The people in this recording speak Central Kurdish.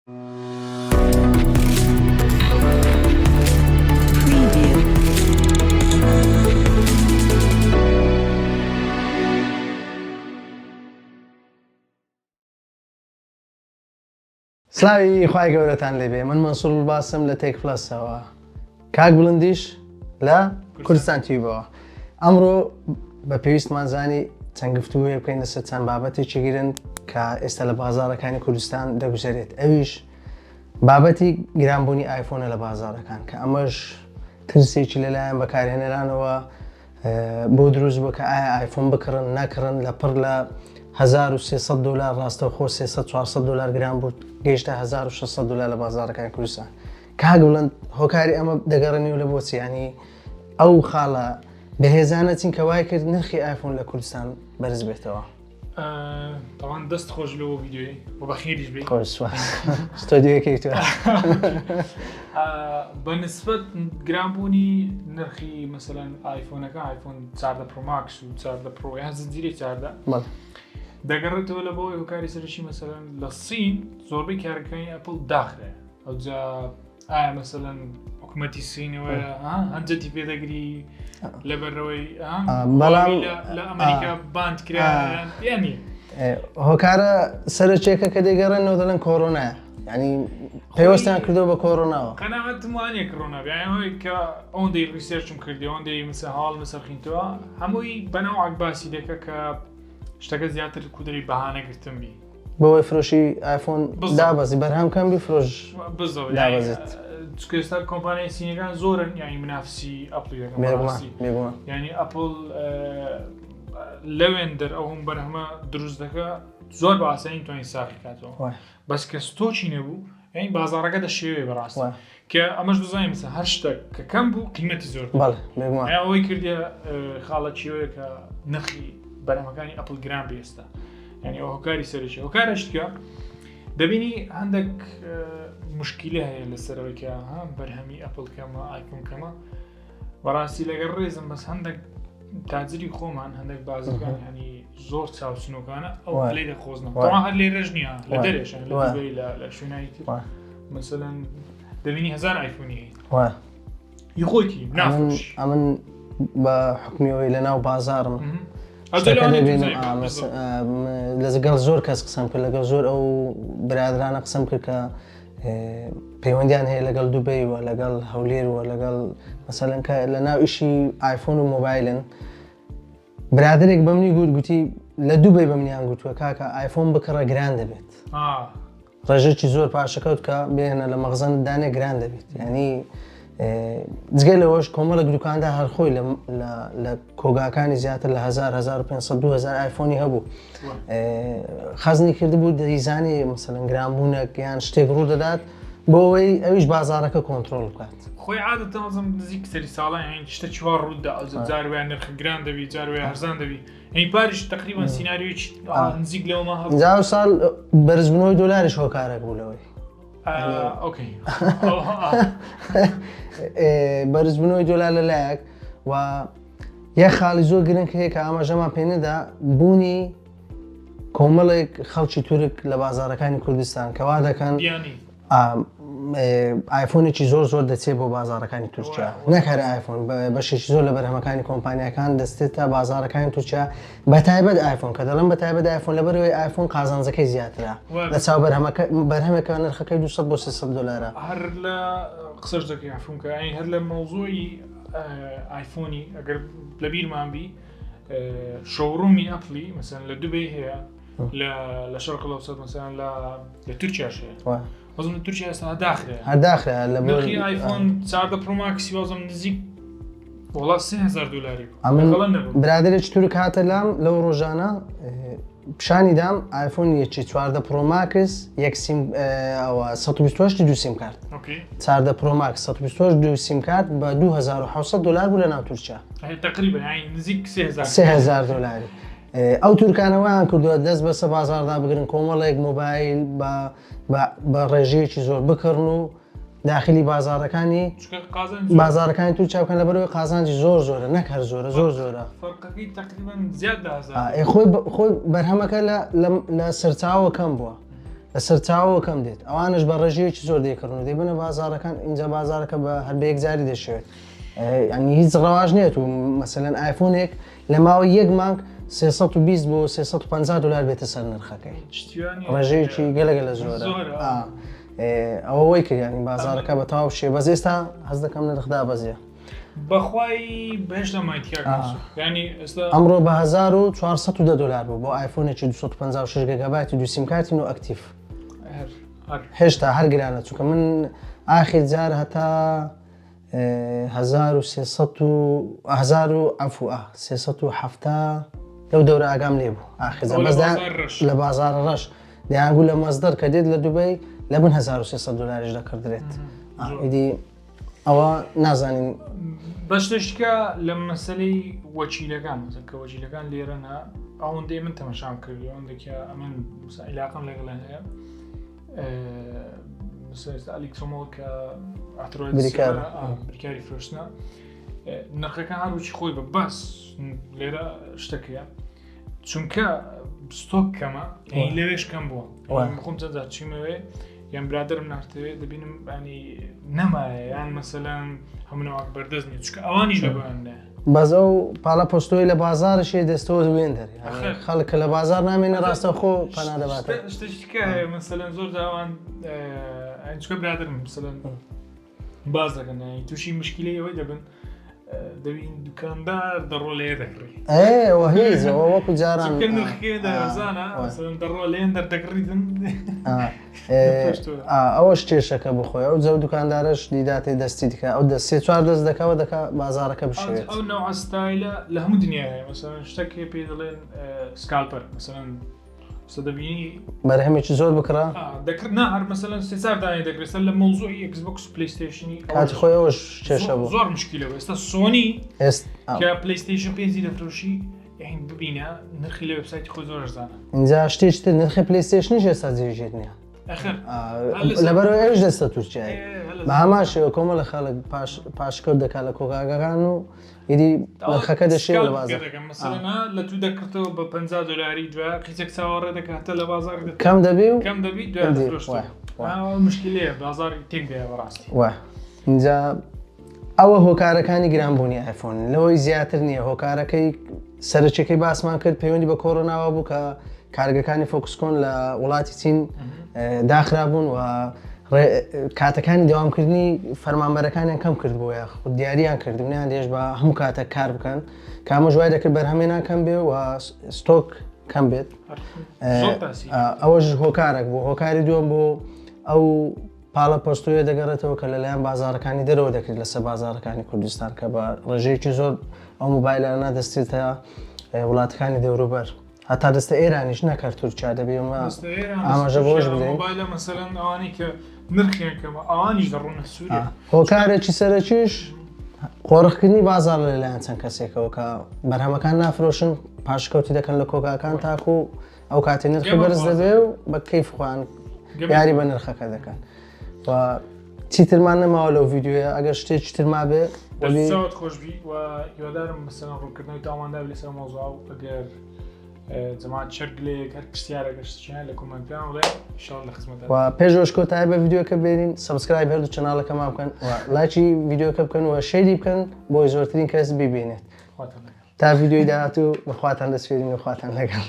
سلاوی خوای گەورەتان لێبێ من مەنسوور باسم لە تێک پلەسەوە کاک بڵندیش لە کوردستان تیوبەوە ئەمڕۆ بە پێویستمان زانی چەند گفتوگۆیە بکەین لەسەر چەند بابەتێکی گرنگ کە ئێستا لە بازاڕەکانی کوردستان دەگوزەرێت ئەویش بابەتی گرانبوونی ئایفۆنە لە بازاڕەکان کە ئەمەش ترسێکی لەلایەن بەکارهێنەرانەوە بۆ دروست بووە کە ئایا ئایفۆن بکڕن نەکڕن لە پڕ لە 1300 دلار ڕاستەوخۆ 300 400 دلار گران بوو گەیشتە 1600 دلار لە بازاڕەکانی کوردستان کاک بڵند هۆکاری ئەمە دەگەڕێنیەوە لە بۆچی ینی ئەو خاڵە بەهێزانە چین کە وای کرد نرخی ئایفۆن لە کوردستان بەرز بێتەوە تاوان دەست خۆش لەوە ڤیدیۆی و بەخێریش بێ ستۆدیۆکەی تۆ بە نسبەت گرانبوونی نرخی مەسەلەن ئایفۆنەکە ئایفۆن چاردە Pro Max و چاردە Pro یان زنجیرەی چاردە دەگەڕێتەوە لە بۆی هۆکاری سەرەکی مەسەلەن لە سین زۆربەی کارەکانی ئەپل داخرێ ئەوجا ئایا مەسەلەن حکوومەتی سینەوە هەنجەتی پێدەگری لەبەرەوەی بەڵام لە ئەمریکا باند کرا ینی هۆکارە سەرچێکە کە دەگەڕێنەوە دەڵێن کۆرۆنایە ینی پەیوەستیان کردو بە کۆرۆناوە قەناعەتم وانە کۆرۆنا بیانەوەی کە ئەوەندەی research م کردی ئەوەندەی مسە هەواڵ مسەرخینتەوە هەمووی بەناو عەک باسی دەکە کە شتەکە زیاتر کودری بەهانەگرتن بی بەوەی فرۆشی ئایفۆن دابەزی بەرهەم کەم بی فرۆش دابەزێت. چونکە ئێستا کۆمپانیای سینەکان زۆرن یعنی منافسی ئەپڵی دەکەن یعنی ئەپڵ لەوێن دەر ئەو هەم بەرهەمە دروست دەکە زۆر بە ئاسانی توانین ساخی کاتەوە بەس کە ستۆکی نەبوو یعنی بازارەکە دەشێوێ بەڕاست کە ئەمەش بزانین مثلا هەر شتێک کە کەم بوو قیمەتی زۆر ئەوەی کردە خاڵە چیەوەیە کە نرخی بەرهەمەکانی ئەپل گران بێ ئێستا یعنی ئەو هۆکاری سەرەکی هۆکارە شتکە دەبینی هەندێک مشکلە هەیە لەسەرەوەی کە ها بەرهەمی ئەپل کەمە ئایفۆن کەمە بەڕاستی لەگەڵ ڕێزم بەس هەندێک تاجری خۆمان هەندێک بازرگان ینی زۆر چاوچنۆکانە ئەو لێ دەخۆزنەوە هەر لێرەش نییە لە دەرێشن لە شوێنایی تر مثلەن دەبینی هزار ئایفۆنی هەیە خۆیتی ئەمن بە حکمیەوەی لە ناو بازارم لەگەڵ زۆر کەس قسەم کرد لەگەڵ زۆر ئەو برادرانە قسەم کرد کە پەیوەندیان هەیە لەگەڵ دوبەی و لەگەڵ هەولێر و لەگەڵ مەسەلەن کە لە ناو ئیشی ئایفۆن و مۆبایلن برادێک بەمنی گوت گوتی لە دوبەی بەمنیان گوتووە کاکە ئایفۆن بکڕە گران دەبێت ڕێژەکی زۆر پاشەکەوت کە بێنە لە مەخزەن دانێ گران دەبێت ینی جگە لەوەش کۆمەڵێک دوکاندا هەر خۆی لە کۆگاکانی زیاتر لە 1000 1500 2000 ئایفۆنی هەبوو خەزنی کردبوو دەیزانی مەسەلەن گرانبوونێک یان شتێک ڕوو دەدات بۆ ئەوەی ئەویش بازارەکە کۆنتترۆل بکات. خۆی عادەتەن وەزم نزیک سەری ساڵان یان شتە چوار ڕوودا ئەو جار ویان نرخ گران دەبی جار وێ هەرزان دەبی ئەی پاریش تقریبا سیناریۆیەکی نزیک لەوەمان هەبوو. جا ئەو ساڵ بەرزبوونەوەی دۆلاریش هۆکارێک بوو لەوەی. okay بەرزبوونەوەی دۆلار لەلایەک و یەک خاڵی زۆر گرنگ هەیە کە ئاماژەمان پێ نەدا بوونی کۆمەڵێک خەڵکی تورک لە بازارەکانی کوردستان کەوا دەکەن ئایفۆنێکی زۆر زۆر دەچێت بۆ بازارەکانی تورکیا نەک هەر ئایفۆن بەشێکی زۆر لە بەرهەمەکانی کۆمپانیاکان دەستێت تا بازارەکانی تورکیا بە تایبەت ئایفۆن کە دەڵم بە تایبەت ئایفۆن لەبەرەوەی ئایفۆن قازانجەکەی زیاترە لە چاو بەرهەمەکە بەرهەمێکە نرخەکەی 200 بۆ 300 دلارە هەر لە قسەش دەکەی عفوم کە هەر لە مەوزوعی ئایفۆنی ئەگەر لە بیرمان بی showroom ی ئەپلی مەسەن لە دوبەی هەیە لە شەرق لەوسەت مەسەن لە لە تورکیاش هەیە وەزم لە تورکیا ئێستا داخرێ هەر داخرێ لە نرخی ئایفۆن 14 Pro Max ی وازم نزیک وڵا 3000 دلاری ئەمن برادێکی تورک هاتە لام لەو ڕۆژانە پیشانی دام ئایفۆن یەکی چواردە Pro Max یەک سیم ئەوە 128 دوو سیم کارت چاردە Pro Max 128 دوو سیم کارت بە 2700 دلار بوو لە ناو تورکیا تقریبا نزیک 3000 دلاری ئەو تورکانەوەیان کردووە دەست بەسە بازاردا بگرن کۆمەڵێک مۆبایل بە بە ڕێژەیەکی زۆر بکڕن و داخلی بازاڕەکانی بازاڕەکانی تورکیا بکەن لەبەرئەوەی قازانجی زۆر زۆرە نەک هەر زۆرە زۆر زۆرە فەرقەکەی تقریبا زیاد لە هەزار خۆی خۆی بەرهەمەکە لە لە سەرچاوە کەم بووە. لە سەرچاوەوە کەم دێت ئەوانش بە ڕێژەیەکی زۆر دەیکڕن و دەیبەنە بازاڕەکان ئینجا بازاڕەکە بە هەر بە یەکجاری دەشێوێت ینی هیچ ڕەواج نێت و مەسەلەن ئایفۆنێک لە ماوەی یەک مانگ 320 بۆ 350 دلار بێتە سەر نرخەکەی ڕێژەیەکی گەلەگە لە زۆرە ئەوە وەی کرد ینی بازاڕەکە بە تەواو شێ بەس ئێستا هەز دەکەم نرخدا بەزیە بەخوای بەهێشتا مای تیا ینی ئێستا ئەمڕۆ بە 1410 دلار بوو بۆ ئایفۆنێکی 256 گێگابایت و دوو سیم کارتی نۆ active هێشتا هەر گرانە چونکە من ئاخیر جار هەتا 1300 و 1000 و عفو 370 لەو دەورە ئاگام لێ بوو ئاخر جار بەس لە بازاڕ ڕەش دەیانگوو لە مەزدەر کە دێت لە دوبەی لە بن 1300 دلاریش دەکڕدرێت ئیدی ئەوە نازانین. بەس شتێکە لە مەسەلەی وەکیلەکان مەسەل کە وەکیلەکان لێرەنا ئەوەندەی من تەمەشام کردی ئەوەندە کە ئەمن عیلاقم لەگەڵیان هەیە ئەلیکترۆمۆڵ کە بریکاری فرۆشتنە نرخەکان هەروچی خۆی بە بەس لێرە شتەکەیە چونکە ستۆک کەمە لەوێش کەم بووە خۆم چەند چیمەوێ یان برادرم نارتەوێ دەبینم ینی نەمایە یان مەسەلەن هەموو بەردەست نیە چونکە ئەوانیش لەبەیان بەس ئەو پاڵە پۆستۆی لە بازارشێ دەستەوە وێن دەر خەڵک کە لە بازار نامێنە ڕاستە خۆ پەنا دەبات شتێکە هەیە مەسەلەن زۆر داوان چکە برادرم مەسەلەن باز دەکەن تووشی مشکلەی ئەوەی دەبن دەبین دوکاندار دەڕۆ لێ دەکڕی ئەوە هیچەوە وەکو جاران دەڕۆ لێن دەردەکڕیتن ئەوەش کێشەکە بخۆی ئەو جەو دوکاندارەش دیداتێ دەستی دکە ئەو دەست سێ چوار دەست دەکەوە دەکە بازارەکە بشێت ئەو نەوە ستایلە لە هەموو دنیا هەیە مەسەلەن شتێک پێ دەڵێن scalper مەسەلەن دەبینی بەرهەمێکی زۆر بکڕە دەکرد نا هەر مەسەلەن سێ چار دانەی دەکرێت سەر لە مەوزوعی ئێکس بۆکس و پلەیستەیشنی کاتی خۆی ئەوەش کێشە بوو زۆر مشکلە بوو ئێستا سۆنی کە پلەیستەیشن پێنجی دەفرۆشی یعنی ببینە نرخی لە وێبسایتی خۆی زۆر ئەرزانە اینجا شتێکی تر نرخی پلەیستەیشنیش ئێستا جێگیر نییە لەبەرەوە ئەوش دەستە تورکیای بە هەمان شێوە کۆمەڵە خەڵک پاشکەوت دەکات لە کۆگاگەکان و ئیدی نرخەکە دەشێ لە بازاڕ مەسەلەن لە تو دەکردەوە بە 50 دلاری دوای قیچێک چاوەڕێ دەکاتە لە بازاڕ کەم دەبی و کەم دەبی دوای مشکلەیە بازاڕی تێک دەیە بەڕاستی وە اینجا ئەوە هۆکارەکانی گرانبوونی ئایفۆن لەوەی زیاتر نییە هۆکارەکەی سەرەکیەکەی باسمان کرد پەیوەندی بە کۆرۆناوە بوو کە کارگەکانی فۆکسکۆن لە وڵاتی چین داخرابوون و کاتەکانی دەوامکردنی فەرمانبەرەکانیان کەم کردبوو یاخود دیاریان کردبوو نەیان دێش بە هەموو کاتێک کار بکەن کامەش وای دەکرد بەرهەمێنان کەم بێ و ستۆک کەم بێت ئەوەش هۆکارێک بوو هۆکاری دووەم بۆ ئەو پاڵە پۆستۆیە دەگەڕێتەوە کە لەلایەن بازارەکانی دەرەوە دەکرێت لەسەر بازارەکانی کوردستان کە بە ڕێژەیەکی زۆر ئەو موبایلانە دەستێتە وڵاتەکانی دەوروبەر هەتا دەستە ئێرانیش نەک هەر تورکیا دەبێ ئێمە ئاماژە بەوەش بدەین. مۆبایلە مەسەلەن ئەوانەی کە نرخیان کەمە ئەوانیش دەڕۆنە سووریا. هۆکارێکی سەرەکیش قۆرخکردنی بازاڕ لەلایەن چەند کەسێکەوە کە بەرهەمەکان نافرۆشن پاشکەوتی دەکەن لە کۆگاکان تاکو ئەو کاتی نرخی بەرز دەبێ و بە کەیف خۆیان یاری بە نرخەکە دەکەن و چیترمان نەماوە لەو ڤیدیۆیە ئەگەر شتێکی تر مابێ دەستت خۆشبی و هیوادارم مەسەلەن ڕوونکردنەوەی تاواندا لەسەر مەوزوع و ئەگەر جەماعەت چەر گلەیەک هەر پرسیارێک شتیان لە comment پێیان بڵێ ئینشاڵڵا لە خزمەتدا و پێش ئەوەش کۆتایی بە ڤیدیۆکە بێنین subscribe هەردوو channel ەکەمان بکەن و لایکی ڤیدیۆکە بکەن و share ی بکەن بۆی زۆرترین کەس بیبینێت خواتان لەگەڵ تا ڤیدیۆی داهاتوو بەخواتان دەسپێرین و خواتان لەگەڵ.